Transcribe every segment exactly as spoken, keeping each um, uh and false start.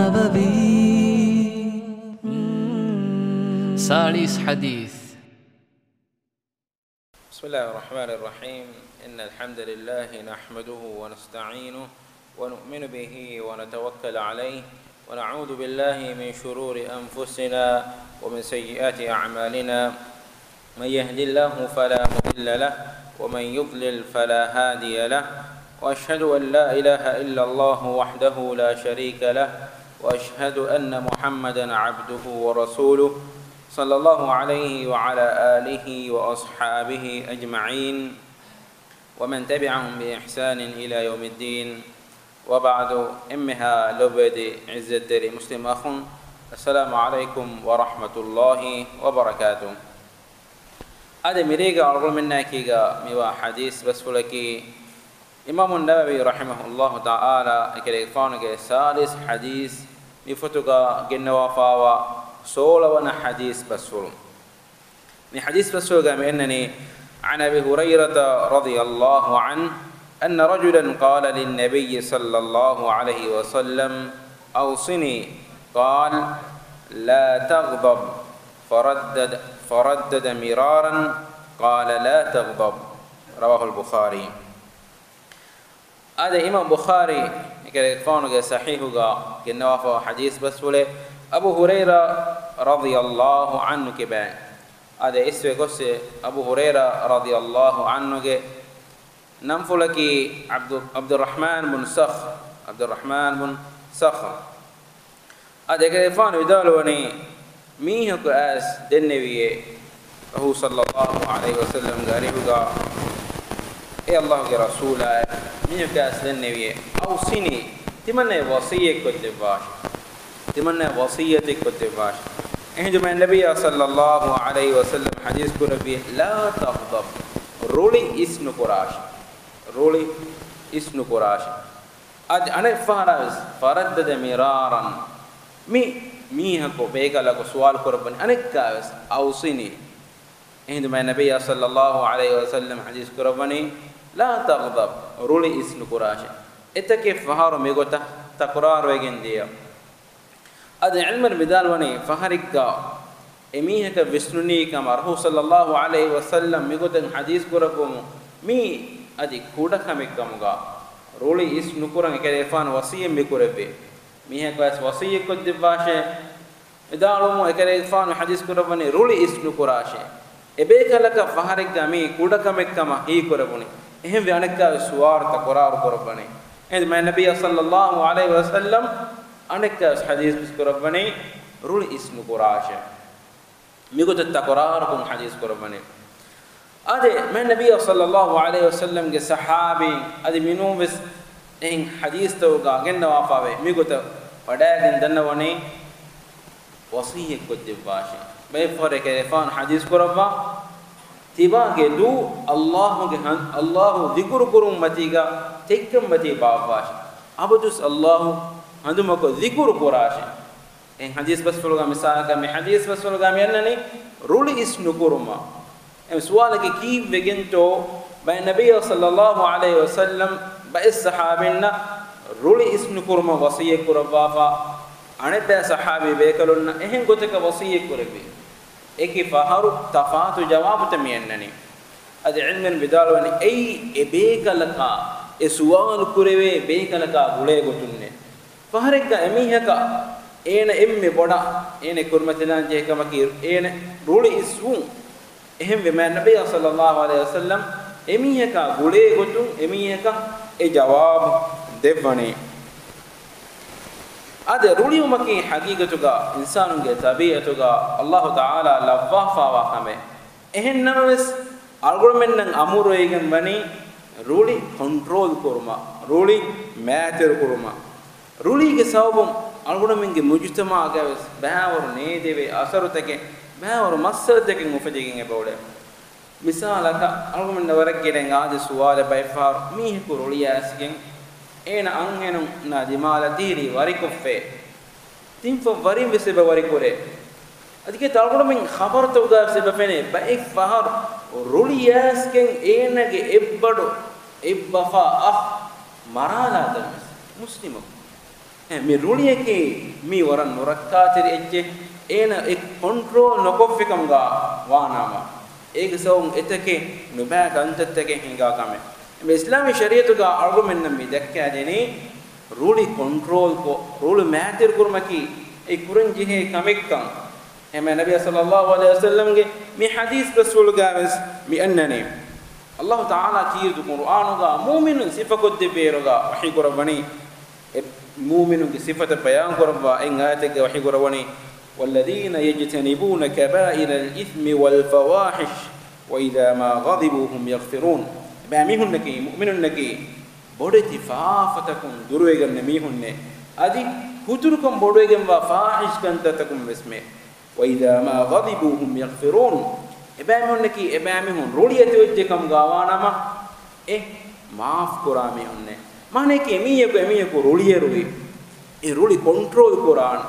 النبوي. ސާޅީސް ޙަދީޘް. بسم الله الرحمن الرحيم. إن الحمد لله نحمده ونستعينه ونؤمن به ونتوكل عليه ونعوذ بالله من شرور أنفسنا ومن سيئات أعمالنا. من يهد الله فلا مضل له ومن يضلل فلا هادي له. وأشهد أن لا إله إلا الله وحده لا شريك له. وأشهد أن محمدا عبده ورسوله. صلى الله عليه وعلى آله وأصحابه أجمعين ومن تبعهم بإحسان إلى يوم الدين. وبعد، އެންމެހާ ލޮބުވެތި ޢިއްޒަތްތެރި މުސްލިމް އަޚުން، السلام عليكم ورحمة الله وبركاته. އަދި މިރޭގަ އަޅުގަނޑުމެންނާއެކީގަ މިވާ ޙަދީޘް ބަސްފުޅަކީ، އިމާމު ނަވަވީ ރަޙިމަހުﷲ ތަޢާލާ އެކަލޭގެފާނުގެ ސާޅީސް ޙަދީޘް މި ފޮތުގަ ގެންނަވާފާވާ ސޯޅަވަނަ ޙަދީޘް ބަސްފުޅު. މި ޙަދީޘް ބަސްފުޅުގަ މި އަންނަނީ، عن أبي هريرة رضي الله عنه أن رجلا قال للنبي صلى الله عليه وسلم، أوصني، قال، لا تغضب، فردد، فردد مرارا، قال، لا تغضب. رواه البخاري. އާދެ، އިމާމް ބުޚާރީ އެކަލޭގެފާނުގެ ޞަޙީޙުގަ ގެންނަވާފަ ޙަދީޘް ބަސްފުޅެއް، އަބޫ ހުރައިރާ ރަޟިޔަﷲ ޢަންހު ކިބައިން. އާދެ، އިސްވެ ގޮއްސެ އަބޫ ހުރައިރާ ރަޟިޔަﷲ ޢަންހުގެ ނަންފުޅަކީ ޢަބްދު، ޢަބްދުއްރަޙްމާން ބުން ޞަޚް، ޢަބްދުއްރަޙްމާން ބުން ޞަޚް. އާދެ، އެކަލޭގެފާނު ވިދާޅުވަނީ، މީހަކު އައިސް ދެންނެވިއޭ، ރަސޫލު ޞައްލަﷲ ޢަލައިހި ވަސައްލަމްގެ އަރިހުގަ، އޭ ﷲގެ ރަސޫލާއޭ، މީހަކު އައިސް ދެންނެވިއޭ، އައުޞިނީ، ތިމަންނައަށް ވަޞިއްޔަތް ކޮށްދެއްވާށި. ތިމަންނައަށް ވަޞިއްޔަތެއް ކޮށްދެއްވާށި. އެހިނދު މާތް ނަބިއްޔާ ޞައްލަﷲ ޢަލައިހި ވަސައްލަމް ޙަދީޘް ކުރެއްވި، لا تغضب، ރުޅި އިސް ނުކުރާށި. ރުޅި އިސް ނުކުރާށި. އަދި އަނެއް ފަހަރާވެސް، فردد مرارا، މި މީހަކު ބޭކަލަކު ސުވާލު ކުރައްވަނީ އަނެއްކާވެސް، އައުޞިނީ. އެހިނދު މާތް ނަބިއްޔާ ޞައްލަﷲ ޢަލައިހި ވަސައްލަމް ޙަދީޘް ކުރައްވަނީ، لا تغضب، ރުޅި އިސް ނުކުރާށޭ. އެތަކެއް ފަހަރު މިގޮތަށް ތަކުރާރުވެގެން ދިޔަ. އަދި ޢިލްމުވެރިން ވިދާޅުވަނީ، ފަހަރެއްގަ އެމީހަކަށް ވިސްނުނީ ކަމަށް، ރަސޫލު ޞައްލަﷲ ޢަލައިހި ވަސައްލަމް މިގޮތަށް ޙަދީޘް ކުރައްވަމުން، މީ އަދި ކުޑަ ކަމެއް ކަމުގަ، ރުޅި އިސް ނުކުރަން އެކަލޭގެފާނު ވަޞިއްޔަތް މި ކުރެއްވި. މީހަކު އައިސް ވަޞިއްޔަތް ކޮށްދެއްވާށޭ. ވިދާޅުވުމުން އެކަލޭގެފާނު ޙަދީޘް ކުރައްވަނީ ރުޅި އިސް ނުކުރާށޭ. އެބޭކަލަކަށް ފަހަރެއްގަ މީ ކުޑަ ކަމެއް ކަމަށް ހީކުރެވުނީ. އެހެންވެ އަނެއްކާވެސް ސުވާލު ތަކުރާރު ކުރައްވަނީ. އެހެން މާތް ނަބިއްޔާ ޞައްލަﷲ ޢަލައިހި ވަސައްލަމް އަނެއްކާވެސް ޙަދީޘް ކުރައްވަނީ ރުޅި އިސް ނުކުރާށޭ. މިގޮތަށް ތަކުރާރުކޮށް ޙަދީޘް ކުރައްވަނީ. އާދެ، މާތް ނަބިއްޔާ ޞައްލަﷲ ޢަލައިހި ވަސައްލަމްގެ ޞަޙާބީން އަދި މިނޫންވެސް އެހެން ޙަދީޘްތަކުގަ ގެންނަވާފަވޭ، މިގޮތަށް ވަޑައިގެން ދަންނަވަނީ، ވަޞިއްޔަތް ކޮށްދެއްވާށޭ. ބައެއް ފަހަރު އެކަލޭގެފާނު ޙަދީޘް ކުރައްވާ، ތިބާގެ ދޫ ﷲގެ ހަން، ﷲ ޛިކުރު ކުރުން މަތީގަ ތެއްކަން މަތީ ބާއްވާށޭ. އަބަދުވެސް ﷲ ހަނދުމަކޮށް ޛިކުރު ކުރާށޭ. އެހެން ޙަދީޘް ބަސްފުޅުގަ މިސާލަކަށް މި ޙަދީޘް ބަސްފުޅުގަ މި އަންނަނީ ރުޅި އިސް ނުކުރުމަށް. އެ ސުވާލަކީ ކީއްވެގެންތޯ މާތް ނަބިއްޔާ ޞައްލަﷲ ޢަލައިހި ވަސައްލަމް ބައެއް ޞަޙާބީންނަށް ރުޅި އިސް ނުކުރުމަށް ވަޞިއްޔަތް ކުރައްވާފަ، އަނެއްބައި ޞަޙާބީ ބޭކަލުންނަށް އެހެން ގޮތަކަށް ވަޞިއްޔަތް ކުރެއްވި. އެކި ފަހަރު ތަފާތު ޖަވާބުތައް މި އަންނަނީ. އަދި ޢިލްމުވެރިން ވިދާޅުވަނީ، އެއީ އެ ބޭކަލަކާ، އެ ސުވާލު ކުރެވޭ ބޭކަލަކާ ގުޅޭ ގޮތުންނޭ. ފަހަރެއްގަ އެމީހަކަށް އޭނަ އެންމެ ބޮޑަށް އޭނަ ކުރިމަތިލާން ޖެހޭ ކަމަކީ އޭނަ ރުޅި އިސްވުން. އެހެންވެ މާތް ނަބިއްޔާ ޞައްލަﷲ ޢަލައިހި ވަސައްލަމް އެމީހަކާ ގުޅޭ ގޮތުން އެމީހަކަށް އެ ޖަވާބު ދެއްވަނީ. އާދެ، ރުޅިވުމަކީ ޙަޤީޤަތުގަ އިންސާނުންގެ ޠަބީޢަތުގަ ﷲ ތަޢާލާ ލައްވާފާވާ ކަމެއް. އެހެން ނަމަވެސް، އަޅުގަނޑުމެންނަށް އަމުރުވެގެން ވަނީ ރުޅި ކޮންޓްރޯލް ކުރުމަށް، ރުޅި މައިތިރި ކުރުމަށް. ރުޅީގެ ސަބަބުން އަޅުގަނޑުމެންގެ މުޖުތަމަޢުގަވެސް ބައިވަރު ނޭދެވޭ އަސަރުތަކެއް، ބައިވަރު މައްސަލަތަކެއް އުފެދިގެން އެބައުޅޭ. މިސާލަކަށް، އަޅުގަނޑުމެންނަށް ވަރަށް ގިނައިން އާދެ ސުވާލެއް ބައެއްފަހަރު މީހަކު ރުޅިއައިސްގެން އޭނަ އަންހެނުންނާ ދިމާލަށް ދިހިރީ ވަރިކޮށްފޭ. ތިންފަށް ވަރިން ވެސް އެބަ ވަރިކުރޭ. އަދި ކޭތަ އަޅުގަނޑުމެން ޚަބަރުތަކުގަވެސް އެބަ ފެނޭ، ބައެއް ފަހަރު ރުޅިއައިސްގެން އޭނަގެ އެއްބަޑު، އެއްބަފާ އަޚް މަރާލާތަން ވެސް. މުސްލިމަކު. މި ރުޅިއަކީ މީ ވަރަށް ނުރައްކާތެރި އެއްޗެއް. އޭނަ އެ ކޮންޓްރޯލް ނުކޮށްފިކަމުގަ ވާނަމަ، އޭގެ ސަބަބުން އެތަކެއް ނުބައި ކަންތައްތަކެއް ހިނގާ ކަމެއް. މި އިސްލާމީ ޝަރީޢަތުގަ އަޅުގަނޑުމެންނަށް މި ދައްކާދެނީ ރުޅި ކޮންޓްރޯލްކޮށް، ރުޅި މައިތިރިކުރުމަކީ އެ ކުރަން ޖެހޭ ކަމެއްކަން. އެހެންމެ ނަބީ ޞައްލައްލާހު ޢަލައިހި ވަސައްލަމްގެ މި ޙަދީޘް ބަސްފުޅުގައި ވެސް މި އަންނަނީ. ﷲ ތަޢާލާ ކީރިތި ޤުރުއާނުގަ މުއުމިނުން ސިފަކޮށްދެއްވި އިރުގަ ވަޙީ ކުރައްވަނީ، އެ މުއުމިނުންގެ ސިފަތައް ބަޔާން ކުރައްވާ އެއް އާޔަތެއްގަ ވަޙީ ކުރައްވަނީ، والذين يجتنبون كبائر الإثم والفواحش وإذا ما غضبوا هم يغفرون. އެބައިމީހުންނަކީ، މުއުމިނުންނަކީ، ބޮޑެތި ފާފަތަކުން ދުރުވެގަންނަ މީހުންނޭ، އަދި ހުތުރުކަން ބޮޑުވެގެންވާ ފާޙިޝް ކަންތައްތަކުން ވެސްމޭ. وإذا ما غضبوا هم يغفرون. އެބައިމީހުންނަކީ، އެބައިމީހުން ރުޅި އަތުވެއްޖެ ކަމުގަ ވާނަމަ، އެ މާފް ކުރާ މީހުންނޭ. މާނައަކީ، އެމީހަކު، އެމީހަކު ރުޅިއެރުވި، އެ ރުޅި ކޮންޓްރޯލް ކުރާނެ.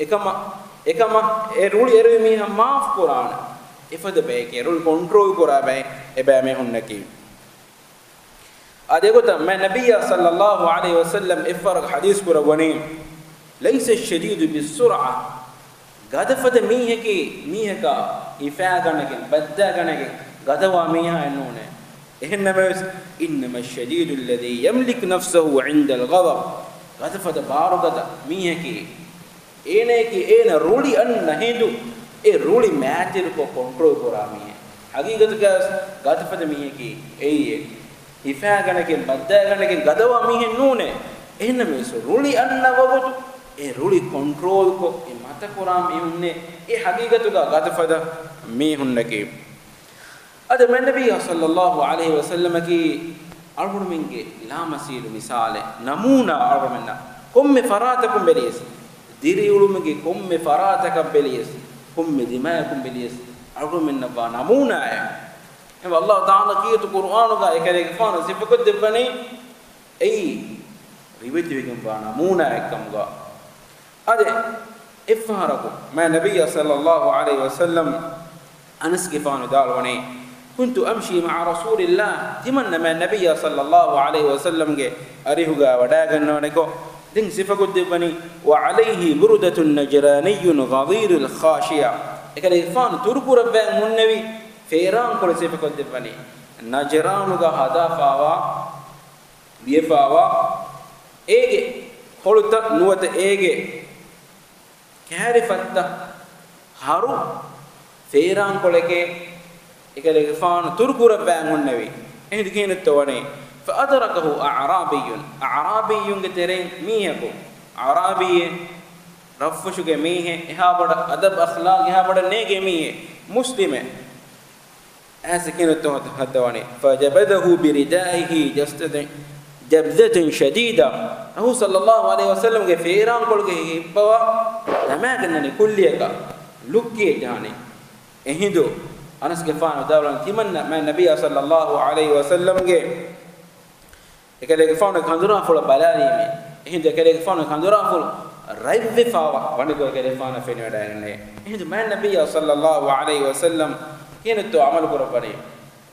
އެކަމަށް، އެކަމަށް އެ ރުޅި އެރުވި މީހާ މާފް ކުރާނެ. އެފަދަ ބައެކޭ ރުޅި ކޮންޓްރޯލް ކުރާ ބައެއް އެބައިމީހުންނަކީ. އާދެ، އެގޮތަށް މާތް ނަބިއްޔާ ޞައްލައްލާހު ޢަލައިހި ވަސައްލަމް އެއްފަހަރަކު ޙަދީޘް ކުރައްވަނީ، ليس الشديد بالصرعة. ގަދަފަދަ މީހަކީ، މީހަކާ ހިފާގަނެގެން، ބައްދާގަނެގެން ގަދަވާ މީހާއެއް ނޫނޭ. އެހެންނަމަވެސް، إنما الشديد الذي يملك نفسه عند الغضب. ގަދަފަދަ ބާރުގަދަ މީހަކީ، އޭނައަކީ އޭނަ ރުޅި އަންނަ ހިނދު އެ ރުޅި މައިތިރިކޮށް ކޮންޓްރޯލް ކުރާ މީހެއް. ހަގީގަތުގައިވެސް ގަދަފަދަ މީހަކީ އެއީއޭ. ހިފާގަނެގެން، ބައްދާގަނެގެން ގަދަވާ މީހެއް ނޫނޭ. އެހެންނަމަވެސް ރުޅި އަންނަ ވަގުތު އެ ރުޅި ކޮންޓްރޯލްކޮށް އެ މަތަކުރާ މީހުންނޭ. އެ ހަގީގަތުގަ ގަދަފަދަ މީހުންނަކީ. އަދި މާތް ނަބިއްޔާ ޞައްލައްލާހު ޢަލައިހި ވަސައްލަމަކީ އަޅުގަނޑުމެންގެ ލާމަސީލު މިސާލެއް، ނަމޫނާ އަޅުގަނޑުމެންނަށް ކޮންމެ ފަރާތަކުން ބެލިޔަސް، ދިރިއުޅުމުގެ ކޮންމެ ފަރާތަކަށް ބެލިޔަސް، ކޮންމެ ދިމާޔަކުން ބެލިޔަސް، އަޅުގަނޑުމެންނަށްވާ ނަމޫނާއެއް. އެ ﷲ ތަޢާލާ ކީރިތި ޤުރުއާނުގަ އެކަލޭގެފާނު ސިފަކޮށްދެއްވަނީ އެއީ ރިވެތިވެގެންވާ ނަމޫނާއެއްކަމުގަ. އަދި އެއްފަހަރަކު މާތް ނަބިއްޔާ ޞައްލައްލާހު ޢަލައިހި ވަސައްލަމް އަނަސްގެފާނު ވިދާޅުވަނީ، كنت أمشي مع رسول الله، ތިމަންނަ މާތް ނަބިއްޔާ ޞައްލައްލާހު ޢަލައިހި ވަސައްލަމްގެ އަރިހުގަ ވަޑައިގަންނަވަނިކޮށް، ދެން ސިފަކޮށްދެއްވަނީ، وعليه بردة نجراني غضير الخاشية، އެކަލޭގެފާނު ތުރުކުރައްވައި ހުންނެވި ފޭރާންކޮޅެއް ސިފަކޮށްދެއްވަނީ، ނަޖްރާނުގަ ހަދާފާވާ، ލިޔެފާވާ، އޭގެ ކޮޅުތައް ނުވަތަ އޭގެ ކައިރިފައްތައް ހަރު ފޭރާންކޮޅެކޭ އެކަލޭގެފާނު ތުރުކުރައްވައި ހުންނެވި. އެހިނދު ކިހިނެއްތޯ ވަނީ؟ فأدركه أعرابي، އަޢުރާބީއްޔުން، އަޢުރާބީއްޔުންގެ ތެރެއިން މީހަކު، އަޢުރާބީއެއް، ރަށްފުށުގެ މީހެއް، އެހާ ބޮޑަށް އަދަބު އަޚްލާޤް އެހާ ބޮޑަށް ނޭނގޭ މީހެއް، މުސްލިމެއް. އައިސް ކިހިނެއްތޯ ހައްދަވަނީ؟ فجبذه بردائه جبذة، جبذة شديدة. ރަސޫލު ޞައްލައްލާހު ޢަލައިހި ވަސައްލަމްގެ ފޭރާންކޮޅުގެ ހިއްޕަވާ ދަމާގަންނަނީ ކުއްލިއަކަށް، ލުއްކިއެއް ޖަހަނީ. އެހިނދު އަނަސްގެފާނު ވިދާޅުވަނީ، ތިމަންނަ މާތް ނަބިއްޔާ ޞައްލައްލާހު ޢަލައިހި ވަސައްލަމްގެ އެކަލޭގެފާނުގެ ކަނދުރާފުޅަށް ބަލާލީމޭ. އެހިނދު އެކަލޭގެފާނުގެ ކަނދުރާފުޅު ރަތްވެފާވާ ވަނިކޮށް އެކަލޭގެފާނަށް ފެނިވަޑައިގެންނެވި. އެހިނދު މާތް ނަބިއްޔާ ޞައްލައްލާހު ޢަލައިހި ވަސައްލަމް ކިހިނެއްތޯ ޢަމަލު ކުރައްވަނީ؟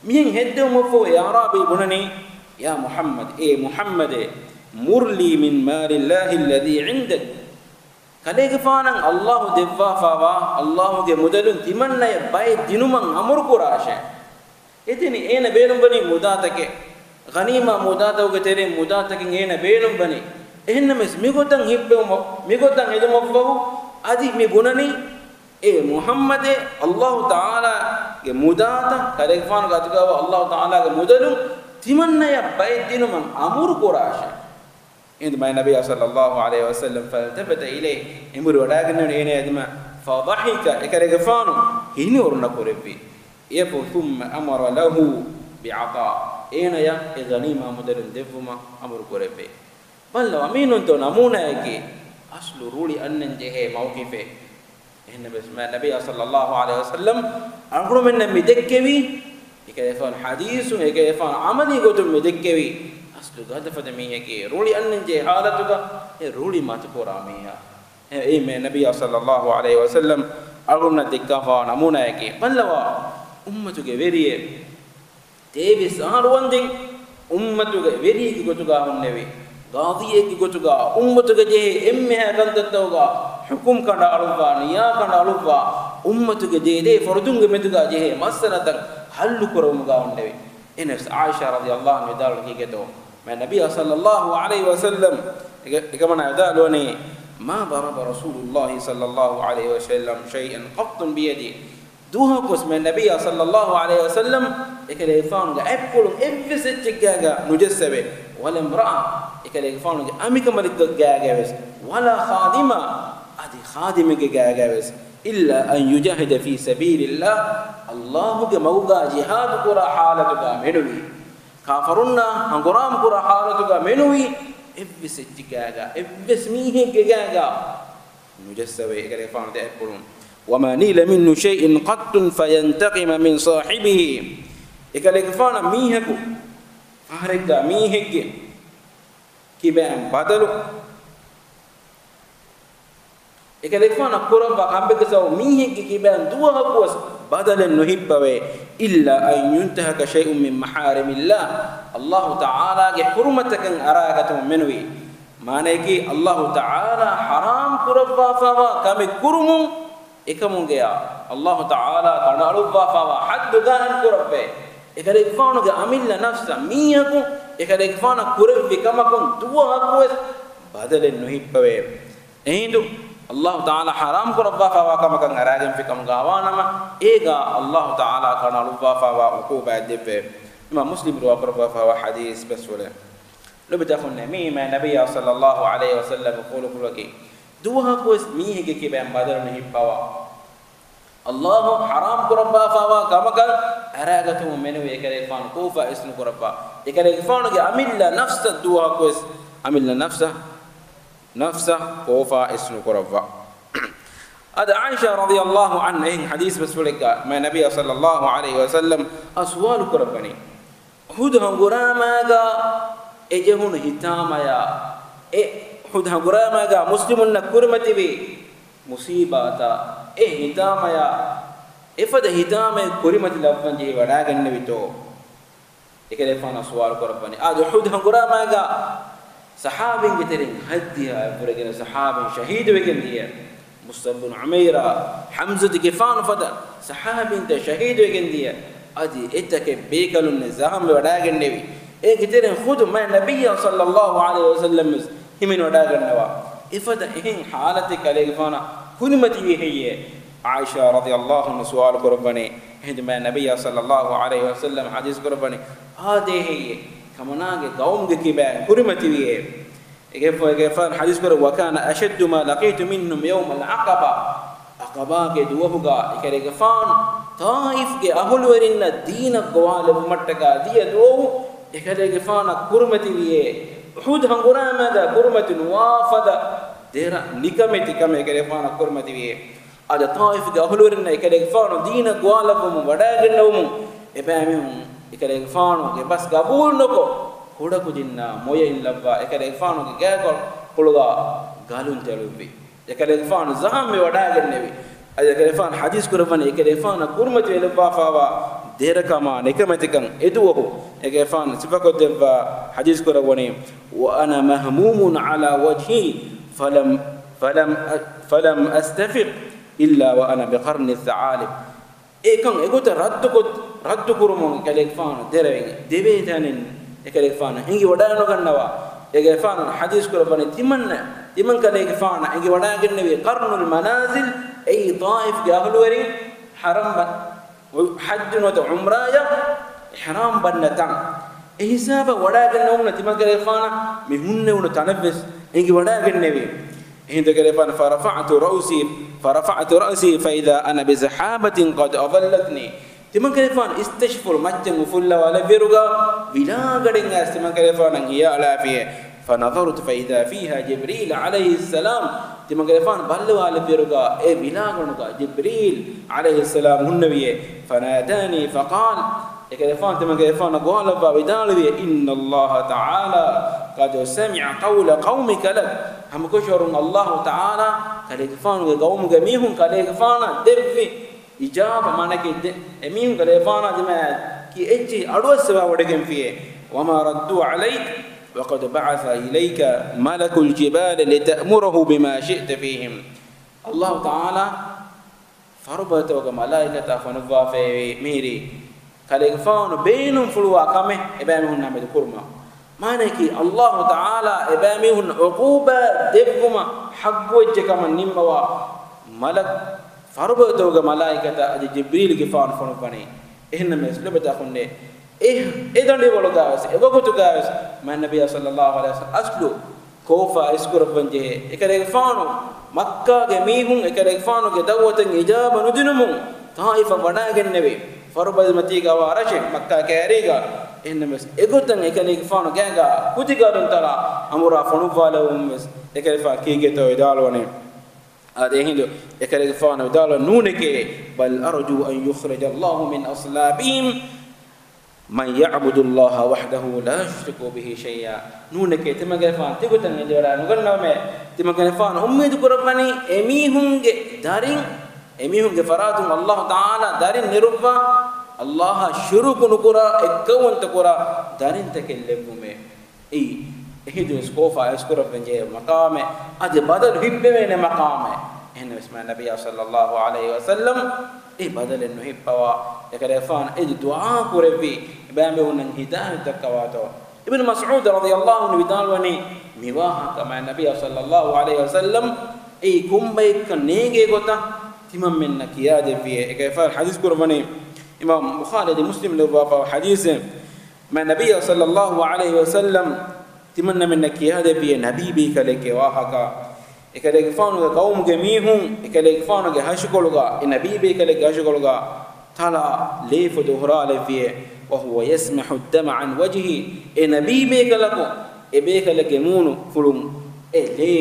މިހެން ހެއްދެވުމަށްފަހު އެ އަޢުރާބީ ބުނަނީ، يا محمد، އޭ މުޙައްމަދޭ، مر لي من مال الله الذي عندك. ކަލޭގެފާނަށް ﷲ ދެއްވާފާވާ ﷲގެ މުދަލުން ތިމަންނަޔަށް ބައެއް ދިނުމަށް އަމުރުކުރާށޭ. އެދެނީ އޭނަ ބޭނުންވަނީ މުދާތަކެއް، ޣަނީމާ މުދާތަކުގެ ތެރެއިން މުދާތަކެއް އޭނަ ބޭނުންވަނީ. އެހެންނަމަވެސް މިގޮތަށް ހިއްޕެވުމަށް، މިގޮތަށް ހެދުމަށްފަހު އަދި މި ބުނަނީ، އޭ މުޙައްމަދޭ، ﷲ ތަޢާލާގެ މުދާތައް، ކަލޭގެފާނުގެ އަތުގައިވާ ﷲ ތަޢާލާގެ މުދަލުން ތިމަންނަޔަށް ބައެއް ދިނުމަށް އަމުރުކުރާށޭ. އެހިނދު މާތް ނަބިއްޔާ ޞައްލައްލާހު ޢަލައިހި ވަސައްލަމް فالتفت إليه، އެނބުރި ވަޑައިގެންނެވި އޭނަޔާ ދިމާ، فضحك، އެކަލޭގެފާނު ހިނިއޮރުނަ ކުރެއްވި. އެއަށްފަހު ثم أمر له بعطاء، އޭނަޔަށް އެ ޣަނީމާ މުދަލުން ދެއްވުމަށް އަމުރު ކުރެއްވި. ބައްލަވާ، މީނުންތޯ ނަމޫނާއަކީ އަސްލު ރުޅި އަންނަން ޖެހޭ މައުޤިފެއް. އެހެންނަމަވެސް މާތް ނަބިއްޔާ ޞައްލައްލާހު ޢަލައިހި ވަސައްލަމް އަޅުގަނޑުމެންނަށް މި ދެއްކެވީ، އެކަލޭގެފާނު ޙަދީޘުން، އެކަލޭގެފާނު ޢަމަލީ ގޮތުން މި ދެއްކެވީ، އަސްލު ގަދަފަދަ މީހަކީ ރުޅި އަންނަން ޖެހޭ ޙާލަތުގަ އެ ރުޅި މަތުކުރާ މީހާ. އެ، އެއީ މާތް ނަބިއްޔާ ޞައްލައްލާހު ޢަލައިހި ވަސައްލަމް އަޅުގަނޑުމެންނަށް ދެއްކާފާވާ ނަމޫނާއަކީ. ބައްލަވާ، އުއްމަތުގެ ވެރިއެއް، ތޭވީސް އަހަރު ވަންދެން އުއްމަތުގެ ވެރިއެއްގެ ގޮތުގަ ހުންނެވި. ގާޟީއެއްގެ ގޮތުގަ އުއްމަތުގެ ޖެހޭ އެންމެހާ ކަންތައްތަކުގަ ޙުކުމް ކަނޑައަޅުއްވާ، ނިޔާ ކަނޑައަޅުއްވާ، އުއްމަތުގެ ދޭދޭ ފަރުދުންގެ މެދުގަ ޖެހޭ މައްސަލަތައް ޙައްލު ކުރުމުގަ އޮންނެވި. އެހެނަސް ޢާއިޝާ ރަޟިޔަﷲ ޢަންހާ ވިދާޅުވީ ކީކޭތޯ؟ މާތް ނަބިއްޔާ ޞައްލަﷲ ޢަލައިހި ވަސައްލަމް އެކަ-، އެކަމަނާ ވިދާޅުވަނީ، ما ضرب رسول الله صلى الله عليه وسلم شيئا قط بيده. ދުވަހަކުވެސް މާތް ނަބިއްޔާ ޞައްލަﷲ ޢަލައިހި ވަސައްލަމް އެކަލޭގެފާނުގެ އަތްޕުޅުން އެއްވެސް އެއްޗެއްގައިގަ ނުޖައްސަވޭ. ولا امرأة، އެކަލޭގެފާނުގެ އަނބިކަނބަލެއްގެ ގައިގަވެސް، ولا خادما، އަދި ޚާދިމެއްގެ ގައިގަވެސް، إلا أن يجاهد في سبيل الله، ﷲގެ މަގުގަ ޖިހާދު ކުރާ ޙާލަތުގަ މެނުވީ، ކާފަރުންނާ ހަނގުރާމަ ކުރާ ޙާލަތުގަ މެނުވީ، އެއްވެސް އެއްޗެއްގައިގަ، އެއްވެސް މީހެއްގެ ގައިގަ ނުޖައްސަވޭ އެކަލޭގެފާނު ދެ އަތްޕުޅުން. وما نيل منه شيء قط فينتقم من صاحبه. އެކަލޭގެފާނަށް މީހަކު، ފަހަރެއްގަ މީހެއްގެ ކިބައިން ބަދަލު، އެކަލޭގެފާނަށް ކުރައްވާ ކަމެއްގެ ސަބަބުން މީހެއްގެ ކިބައިން ދުވަހަކުވެސް ބަދަލެއް ނުހިއްޕަވޭ. إلا أن ينتهك شيء من محارم الله، ﷲ ތަޢާލާގެ ޙުރުމަތަކަށް އަރާގަތުމަށް މެނުވީ. މާނަޔަކީ، ﷲ ތަޢާލާ ޙަރާމް ކުރައްވާފައިވާ ކަމެއް ކުރުމުން، އެކަމުގެއާ ﷲ ތަޢާލާ ކަނޑައަޅުއްވާފައިވާ ޙައްދު ގާއިމް ކުރައްވައި، އެކަލޭގެފާނުގެ އަމިއްލަ ނަފްސަށް، މީހަކު އެކަލޭގެފާނަށް ކުރެއްވި ކަމަކުން ދުވަހަކުވެސް ބަދަލެއް ނުހިއްޕަވޭ. އެހިނދު ﷲ ތަޢާލާ ޙަރާމް ކުރައްވާފައިވާ ކަމަކަށް އަރާގެންފި ކަމުގަ ވާނަމަ، އޭގަ ﷲ ތަޢާލާ ކަނޑައަޅުއްވާފައިވާ ޢުޤޫބާތް ދެއްވޭ. އިމާމް މުސްލިމް ރިވާ ކުރައްވާފައިވާ ޙަދީޘް ބަސްފުޅެއް. ލޮބުވެތި އަޚުންނޭ، މިއީ މާތް ނަބިއްޔާ ޞައްލަﷲ ޢަލައިހި ވަސައްލަމްގެ ޤައުލުފުޅަކީ، ދުވަހަކުވެސް މީހެއްގެ ކިބައިން ބަދަލު ނުހިއްޕަވާ، ﷲ ޙަރާމް ކުރައްވާފައިވާ ކަމަކަށް އަރާގަތުމުން މެނުވީ އެކަލޭގެފާނު ކޯފާ އިސްނުކުރައްވާ. އެކަލޭގެފާނުގެ އަމިއްލަ ނަފްސަށް ދުވަހަކުވެސް، އަމިއްލަ ނަފްސަށް، ނަފްސަށް ކޯފާ އިސްނުކުރައްވާ. އަދި ޢާއިޝާ ރަޟިޔަﷲ ޢަންހާ އެހެން ޙަދީޘް ބަސްފުޅެއްގަ މާތް ނަބިއްޔާ ޞައްލަﷲ ޢަލައިހި ވަސައްލަމް އަށް ސުވާލު ކުރައްވަނީ، އުޙުދު ހަނގުރާމާގަ އެ ޖެހުނު ހިތާމަޔާ، އެ އުޙުދު ހަނގުރާމާގަ މުސްލިމުންނަށް ކުރިމަތިވި މުޞީބާތާ، އެ ހިތާމަޔާ، އެފަދަ ހިތާމައެއް ކުރިމަތިލައްވަން ޖެހިވަޑައިގެންނެވިތޯ؟ އެކަލޭގެފާނަށް ސުވާލު ކުރައްވަނީ. އާދެ، އުޙުދު ހަނގުރާމާގަ ޞަޙާބީންގެ ތެރެއިން ހަތްދިހައަށްވުރެ ގިނަ ޞަޙާބީން ޝަހީދުވެގެން ދިޔަ، މުޞްޢަބް ބިން ޢުމައިރާ، ޙަމްޒަތުގެފާނު ފަދަ ޞަޙާބީންތައް ޝަހީދުވެގެން ދިޔަ، އަދި އެތަކެއް ބޭކަލުންނެއް ޒަޚަމްވެވަޑައިގެންނެވި. އޭގެ ތެރެއިން ޚުދު މާތް ނަބިއްޔާ ޞައްލަﷲ ޢަލައިހި ވަސައްލަމް ވެސް ހިމެނިވަޑައިގަންނަވާ. އެފަދަ އެހެން ޙާލަތެއް ކަލޭގެފާނަށް ކުރިމަތިވީ ހެއްޔޭ؟ ޢާއިޝާ ރަޟިޔަﷲ ޢަންހާ ސުވާލު ކުރައްވަނީ. އެހިނދު މާތް ނަބިއްޔާ ޞައްލަﷲ ޢަލައިހި ވަސައްލަމް ޙަދީޘް ކުރައްވަނީ، އާދޭ ހެއްޔޭ؟ ކަމަނާގެ ޤައުމުގެ ކިބައިން ކުރިމަތިވިއޭ؟ އެގެފަ-، އެގެފާނު ޙަދީޘް ކުރައްވަ، وكان أشد ما لقيت منهم يوم العقبة. ޢަޤަބާގެ ދުވަހުގަ އެކަލޭގެފާނު ޠާއިފްގެ އަހުލުވެރިންނަށް ދީނަށް ގޮވާލެވުމަށްޓަކާ ދިޔަ ދުވަހު އެކަލޭގެފާނަށް ކުރިމަތިވިއޭ؟ އުޙުދު ހަނގުރާމާގަ ކުރިމަތި ނުވާ ފަދަ ދެރަ ނިކަމެތި ކަމެއް އެކަލޭގެފާނަށް ކުރިމަތިވިއޭ؟ އަދި ޠާއިފްގެ އަހުލުވެރިންނަށް އެކަލޭގެފާނު ދީނަށް ގޮވާލައްވަމުން ވަޑައިގެންނެވުމުން އެބައިމީހުން އެކަލޭގެފާނުގެ ބަސް ގަބޫލު ނުކޮށް، ކުޑަކުދިންނާ މޮޔައިން ލައްވާ އެކަލޭގެފާނުގެ ގާތްކޮޅުގަ ގަލުން ތެޅުއްވި. އެކަލޭގެފާނު ޒަޚަމްވެ ވަޑައިގެންނެވި. އަދި އެކަލޭގެފާނު ޙަދީޘް ކުރައްވަނީ އެކަލޭގެފާނަށް ކުރިމަތިވެލައްވާފައިވާ ދެރަކަމާ ނިކަމެތިކަން އެދުވަހު އެކަލޭގެފާނު ސިފަކޮށްދެއްވާ ޙަދީޘް ކުރައްވަނީ، وأنا مهموم على وجهي فلم، فلم، فلم أستفق إلا وأنا بقرن الثعالب. އެކަން އެގޮތަށް ރައްދުކޮށް، ރައްދުކުރުމުން އެކަލޭގެފާނު ދެރަވެގެން ދެވޭ ތަނެއް އެކަލޭގެފާނަށް އެނގިވަޑައިނުގަންނަވާ. އެކަލޭގެފާނު ޙަދީޘް ކުރައްވަނީ ތިމަންނަ، ތިމަން ކަލޭގެފާނަށް އެނގިވަޑައިގެންނެވީ ޤަރްނުލް މަނާޒިލް، އެއީ ޠާއިފްގެ އަހުލުވެރިން ޙަރަމް ބަ-، ޙައްޖުން ނުވަތަ ޢުމްރާއަށް އިޙްރާމް ބަންނަ ތަން. އެ ހިސާބަށް ވަޑައިގެންނެވުމުން ތިމަން ކަލޭގެފާނަށް މި ހުންނެވުނު ތަނެއްވެސް އެނގިވަޑައިގެންނެވީ. އެހިނދު އެކަލޭގެފާނު، فرفعت رأسي، فرفعت رأسي فإذا أنا بسحابة قد أظلتني. ތިމަން ކަލޭގެފާނު އިސްތަށިފުޅު މައްޗަށް އުފުއްލަވާލެއްވިއިރުގަ ވިލާގަޑެއް އައިސް ތިމަން ކަލޭގެފާނަށް ހިޔާލާފިޔޭ. فنظرت فإذا فيها جبريل عليه السلام. ތިމަން ކަލޭގެފާނު ބައްލަވާލެއްވިއިރުގަ އެ ވިލާގަނޑުގަ ޖިބްރީލް ޢަލައިހިއްސަލާމް ހުންނެވިޔޭ. فناداني فقال. އެކަލޭގެފާނު ތިމަން ކަލޭގެފާނަށް ގޮވާލައްވާ ވިދާޅުވިޔޭ، إن الله تعالى قد سمع قول قومك لك. ހަމަކަށަވަރުން ﷲ ތަޢާލާ ކަލޭގެފާނުގެ ޤައުމުގެ މީހުން ކަލޭގެފާނަށް ދެއްވި އިޖާބަ، މާނައަކީ ދެ-، އެމީހުން ކަލޭގެފާނާ ދިމާއަށް ކި އެއްޗެހި އަޑުއައްސަވާ ވަޑައިގެންފިޔޭ. وما ردوا عليك، وقد بعث إليك ملك الجبال لتأمره بما شئت فيهم. ﷲ ތަޢާލާ ފަރުބަދަތަކުގެ މަލާއިކަތާ ފޮނުއްވާފައިވީ މިހިރީ، ކަލޭގެފާނު ބޭނުންފުޅުވާ ކަމެއް އެބައިމީހުންނާ މެދު ކުރުމަށް. މާނައަކީ، ﷲ ތަޢާލާ އެބައިމީހުން ޢުޤޫބާ ދެއްވުމަށް ޙައްޤުވެއްޖެ ކަމަށް ނިންމަވާ މަލަކު، ފަރުބަދަތަކުގެ މަލާއިކަތާ އަދި ޖިބްރީލްގެފާނު ފޮނުއްވަނީ. އެހެންނަމަވެސް ލޮބުވެތި އަޚުންނޭ، އެ، އެ ދަނޑިވަޅުގަވެސް، އެ ވަގުތުގަވެސް މާތް ނަބިއްޔާ ޞައްލައްލާހު ޢަލައިހި ވަސައްލަމް އަސްލު ކޯފާ އިސްކުރައްވަން ޖެހޭ. އެކަލޭގެފާނު މައްކާގެ މީހުން އެކަލޭގެފާނުގެ ދަޢުވަތަށް އިޖާބަ ނުދިނުމުން ޠާއިފަށް ވަޑައިގެންނެވި. ފަރުބަދަމަތީގަ ވާ ރަށެއް މައްކާ ކައިރީގަ. އެހެންނަމަވެސް އެގޮތަށް އެކަލޭގެފާނު ގާގަ ކުދިގަދުން ތަޅާ އަނބުރާ ފޮނުއްވާލެވުމުންވެސް އެކަލޭގެފާނު ކީކޭތޯ ވިދާޅުވަނީ. އާދެ، އެހިނދު އެކަލޭގެފާނު ވިދާޅުވަނީ، ނޫނެކޭ، بل أرجو أن يخرج الله من أصلابهم من يعبد الله وحده لا يشرك به شيئا. ނޫނެކޭ، ތިމަގެފާނު ތިގޮތަށް އެދިވަޑައި ނުގަންނަވަމޭ. ތިމަގެފާނު އުއްމީދު ކުރައްވަނީ އެމީހުންގެ ދަރިން، އެމީހުންގެ ފަރާތުން ﷲ ތަޢާލާ ދަރިން ނެރުއްވާ، ﷲ އަށް ޝުރުކު ނުކުރާ، އެއްކައުވަންތަ ކުރާ ދަރިންތަކެއް ލެއްވުމޭ. އެއީ، އެހިނދުވެސް ކޯފާ އިސްކުރައްވަން ޖެހޭ މަޤާމެއް، އަދި ބަދަލު ހިއްޕެވޭނެ މަޤާމެއް. އެހެންނަމަވެސް މާތް ނަބިއްޔާ ޞައްލައްލާހު ޢަލައިހި ވަސައްލަމް އެ ބަދަލެއް ނުހިއްޕަވާ، އެކަލޭގެފާނު އެދި ދުޢާ ކުރެއްވި، އެބައިމީހުންނަށް ހިދާޔަތް ދައްކަވާތޯ. އިބްނު މަސްޢޫދު ރަޟިޔައްލާހު ޢަންހު ވިދާޅުވަނީ، މިވާހަކަ މާތް ނަބިއްޔާ ޞައްލައްލާހު ޢަލައިހި ވަސައްލަމް އެއީ ކޮންބައެއްކަން ނޭނގޭ ގޮތަށް ތިމަންމެންނަށް ކިޔާދެއްވިއޭ. އެކަލޭގެފާނު ޙަދީޘް ކުރައްވަނީ، އިމާމު ބުޚާރީ އަދި މުސްލިމް ލިޔުއްވާފައިވާ ޙަދީޘެއް. މާތް ނަބިއްޔާ ޞައްލައްލާހު ޢަލައިހި ވަސައްލަމް ތިމަންނަމެންނަށް ކިޔާދެއްވިއޭ ނަބީބޭކަލެއްގެ ވާހަކަ. އެކަލޭގެފާނުގެ ޤައުމުގެ މީހުން އެކަލޭގެފާނުގެ ހަށިކޮޅުގަ، އެ ނަބީބޭކަލެއްގެ ހަށިކޮޅުގަ ތަޅާ ލޭފުދު ހުރާލެއްވިއޭ. وهو يسمح الدم عن وجهه. އެ ނަބީބޭކަލަކު، އެ ބޭކަލެއްގެ މޫނުފުޅުން އެ ލޭ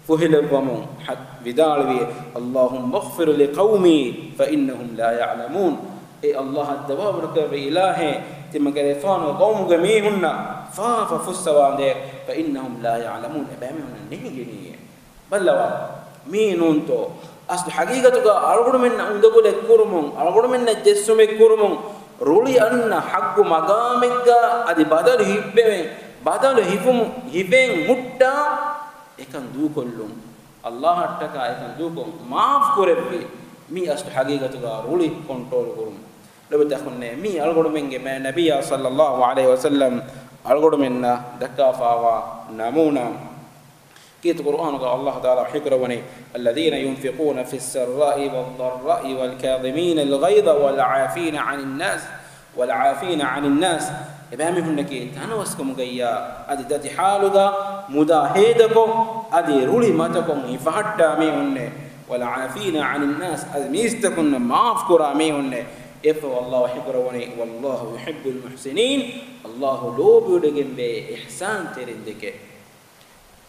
ފުހިލައްވަމުން ޙަ-، ވިދާޅުވި، اللهم اغفر لقومي فإنهم لا يعلمون. އޭ ﷲ، އައްދަވާވަރުކައިވެ އިލާހޭ، ތިމަގެ ރެފާނު ޤައުމުގެ މީހުންނަށް ފާފަ ފުއްސަވާނދޭ، فإنهم لا يعلمون، އެބައިމީހުންނަށް ނޭނގެނީއޭ. ބައްލަވާ، މީ ނޫންތޯ؟ އަސްލު ޙަޤީޤަތުގަ އަޅުގަނޑުމެންނަށް އުނދަގުލެއް ކުރުމުން، އަޅުގަނޑުމެންނަށް ޖެއްސުމެއް ކުރުމުން، ރުޅި އަންނަ ޙައްޤު މަޤާމެއްގަ އަދި ބަދަލު ހިއްޕެވެން، ބަދަލު ހިފުމު-، ހިފެން ހުއްޓާ އެކަން ދޫކޮށްލުން. ﷲ އަށްޓަކާ އެކަން ދޫކޮށް މާފް ކުރެއްވި، މީ އަސްލު ޙަޤީޤަތުގަ ރުޅި ކޮންޓްރޯލް ކުރުން. ލޮބުވެތި އަޚުންނޭ، މީ އަޅުގަނޑުމެންގެ މާތް ނަބިއްޔާ ޞައްލައްލާހު ޢަލައިހި ވަސައްލަމް އަޅުގަނޑުމެންނަށް ދައްކާފައިވާ ނަމޫނާ. ކީރިތި ޤުރުއާނުގަ ﷲ ތަޢާލާ ވަޙީކުރައްވަނީ، الذين ينفقون في السراء والضراء والكاظمين الغيظ والعافين عن الناس والعافين عن الناس. އެބައިމީހުންނަކީ ތަނަވަސްކަމުގައްޔާ އަދި ދަތި ޙާލުގަ މުދާ ހޭދަކޮށް އަދި ރުޅި މަތަކޮށް ހިފަހައްޓާ މީހުންނޭ. والعافين عن الناس، އަދި މީސްތަކުންނަށް މާފް ކުރާ މީހުންނޭ. އެއަށްފަހު ﷲ ވަޙީކުރައްވަނީ، والله يحب المحسنين، ﷲ ލޯބިވޮޑިގެންވޭ އިޙްސާންތެރިންދެކެ.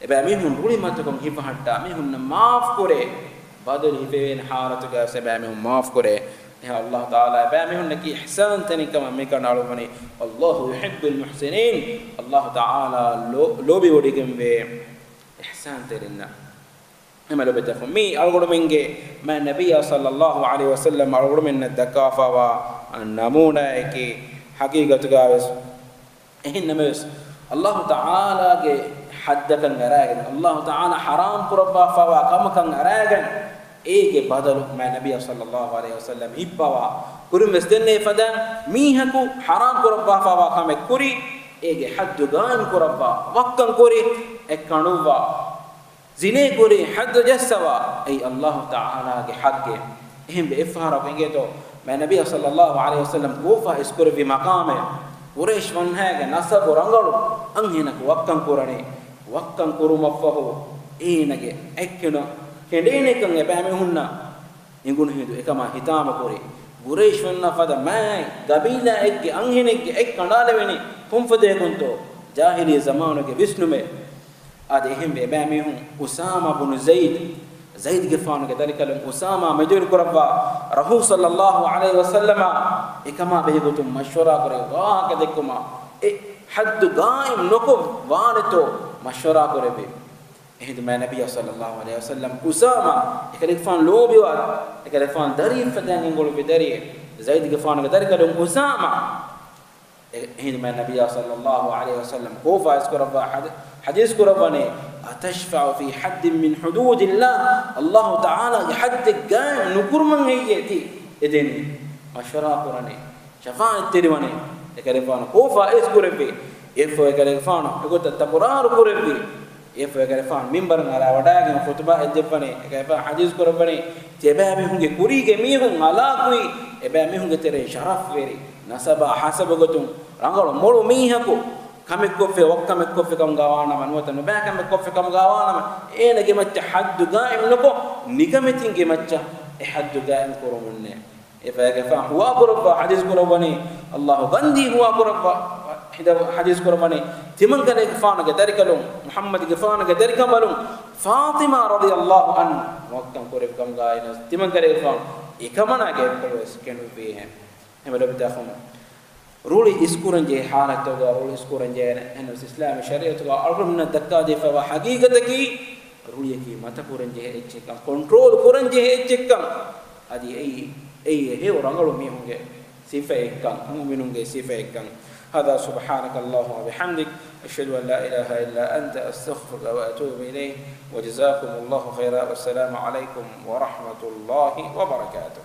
އެބައިމީހުން ރުޅި މަތަކުން ހިފަހައްޓާ މީހުންނަށް މާފް ކުރޭ، ބަދަލު ހިފެވޭނެ ޙާލަތުގަ ވެސް އެބައިމީހުން މާފް ކުރޭ. އެހާ ﷲ ތަޢާލާ އެބައިމީހުންނަކީ އިޙްސާންތެރިން ކަމަށް މިކަނޑައަޅުއްވަނީ، والله يحب المحسنين، ﷲ ތަޢާލާ ލޯ-، ލޯބިވޮޑިގެންވޭ އިޙްސާންތެރިންނަށް. އެމަ ލޮބުވެތި އަޚުން، މީ އަޅުގަނޑުމެންގެ މާތް ނަބިއްޔާ ޞައްލައްލާހު ޢަލައިހި ވަސައްލަމް އަޅުގަނޑުމެންނަށް ދައްކާފައިވާ ނަމޫނާއަކީ. ޙަޤީޤަތުގަ ވެސް އެހެން ނަމަވެސް، ﷲ ތަޢާލާގެ ޙައްދަކަށް އަރާގެން، ﷲ ތަޢާލާ ޙަރާމް ކުރައްވާފައިވާ ކަމަކަށް އަރާގެން، އޭގެ ބަދަލު މާތް ނަބިއްޔާ ޞައްލައްލާހު ޢަލައިހި ވަސައްލަމް ހިއްޕަވާ ކުރިން ވެސް ދެންނެވި ފަދައިން، މީހަކު ޙަރާމް ކުރައްވާފައިވާ ކަމެއް ކުރި، އޭގެ ޙައްދު ޤާއިމް ކުރައްވާ، ވައްކަން ކުރި، އެއްކަނޑުއްވާ، ޒިނޭ ކުރި، ޙައްދު ޖައްސަވާ، އެއީ ﷲ ތަޢާލާގެ ޙައްޤެއް. އެހެންވެ، އެއްފަހަރަކު އެނގޭތޯ، މާތް ނަބިއްޔާ ޞައްލައްލާހު ޢަލައިހި ވަސައްލަމް ކޯފާ އިސްކުރެއްވި މަޤާމެއް، ޤުރައިޝް ވަންހައިގެ ނަސަބު ރަނގަޅު އަންހެނަކު ވައްކަން ކުރަނީ، ވައްކަން ކުރުމަށްފަހު އޭނަގެ އެއްކިނަ ކެނޑޭނެކަން އެބައިމީހުންނަށް އެނގުނު ހިނދު އެކަމާ ހިތާމަ ކުރި. ޤުރައިޝް ވަންނާ ފަދަ މާތް ޤަބީލާއެއްގެ އަންހެނެއްގެ އެއް ކަނޑާލެވެނީ ކޮންފަދައިގެންތޯ؟ ޖާހިލީ ޒަމާނުގެ ވިސްނުމެއް. އާދެ، އެހެންވެ، އެބައިމީހުން އުސާމާ ބުނު ޒައިދު، ޒައިދުގެފާނުގެ ދަރިކަލުން އުސާމާ މެދުވެރި ކުރައްވާ، ރަސޫލު ޞައްލައްލާހު ޢަލައިހި ވަސައްލަމާ އެކަމާ ބެހޭގޮތުން މަޝްވަރާ ކުރެވި، ވާހަކަ ދެއްކުމަށް އެ ޙައްދު ޤާއިމް ނުކޮށް ވާނެތޯ މަޝްވަރާ ކުރެއްވި. އެހިނދު މާތް ނަބިއްޔާ ޞައްލައްލާހު ޢަލައިހި ވަސައްލަމް އުސާމާ، އެކަލޭގެފާނު ލޯބިވާ، އެކަލޭގެފާނު ދަރިއެއް ފަދައިން ގެންގުޅުއްވި ދަރިއެއް، ޒައިދުގެފާނުގެ ދަރިކަލުން އުސާމާ އެ-، އެހެންމެ ނަބިއްޔާ ޞައްލައްލާހު ޢަލައިހި ވަސައްލަމް ކޯފާ އިސްކުރައްވާ ޙަދީ-، ޙަދީޘް ކުރައްވަނީ، "أتشفع في حد من حدود الله؟" ﷲ ތަޢާލާގެ ޙައްދެއްގަ ނުކުރުމަށް ހެއްޔޭ ތި އެދެނީ؟ މަޝްވަރާ ކުރަނީ، ޝަފާޢަތްތެރިވަނީ. އެކަލޭގެފާނު ކޯފާ އިސްކުރެއްވި. އެއަށްފަހު އެކަލޭގެފާނު އެގޮތަށް ތަކުރާރު ކުރެއްވި. އެއަށްފަހު އެކަލޭގެފާނު މިންބަރުން އަރާ ވަޑައިގެން ޚުތުބާ އެއްލެވިފަނީ، އެކަލޭގެފާނު ޙަދީޘް ކުރައްވަނީ، ތިޔަބައިމީހުންގެ ކުރީގެ މީހުން ހަލާކުވީ، އެބައިމީހުންގެ ތެރެއިން ޝަރަފްވެރި، ނަސަބާ ހަސަބު ގޮތުން ރަނގަޅު މޮޅު މީހަކު ކަމެއްކޮށްފި، ވައްކަމެއްކޮށްފި ކަމުގަ ވާނަމަ، ނުވަތަ ނުބައި ކަމެއްކޮށްފި ކަމުގަ ވާނަމަ، އޭނަގެ މައްޗަށް ޙައްދު ގާއިމް ނުކޮށް، ނިކަމެތިންގެ މައްޗަށް އެ ޙައްދު ގާއިމް ކުރުމުންނޭ. އެފަޔަގެފާނު ހުވާކުރައްވާ ޙަދީޘް ކުރައްވަނީ، ﷲ ގަންދީ ހުވާކުރައްވާ ޙަދީޘް ކުރައްވަނީ، ތިމަންކަލޭގެފާނުގެ ދަރިކަލުން، މުޙައްމަދުގެފާނުގެ ދަރިކަނބަލުން، ފާޠިމާ ރަޟިޔަﷲ ޢަންހާ މުވައްކަން ކުރެއްވި ކަމުގައި ނަސް، ތިމަންކަލޭގެފާނު އެކަމަނާގެ އެއްކޮޅުވެސް ކެނޑުއްވީހެން. ހަމަ ލޮބުވެތި އަޚުން، ރުޅި އިސްކުރަންޖެހޭ ޙާލަތުގަ ރުޅި އިސްކުރަންޖެހޭނެ. އެހެނަސް އިސްލާމީ ޝަރީޢަތުގަ އަޅުގަނޑުމެންނަށް ދައްކާދީފައިވާ ޙަޤީޤަތަކީ، ރުޅިއަކީ މަތަކުރަންޖެހޭ އެއްޗެއްކަން، ކޮންޓްރޯލް ކުރަންޖެހޭ އެއްޗެއްކަން. އަދި އެއީ، އެއީ ހެޔޮ ރަނގަޅު މީހުންގެ ސިފައެއްކަން، މުއުމިނުންގެ ސިފައެއްކަން. هذا سبحانك اللهم وبحمدك، أشهد أن لا إله إلا أنت، أستغفرك وأتوب إليك، وجزاكم الله خيرا، والسلام عليكم ورحمة الله وبركاته.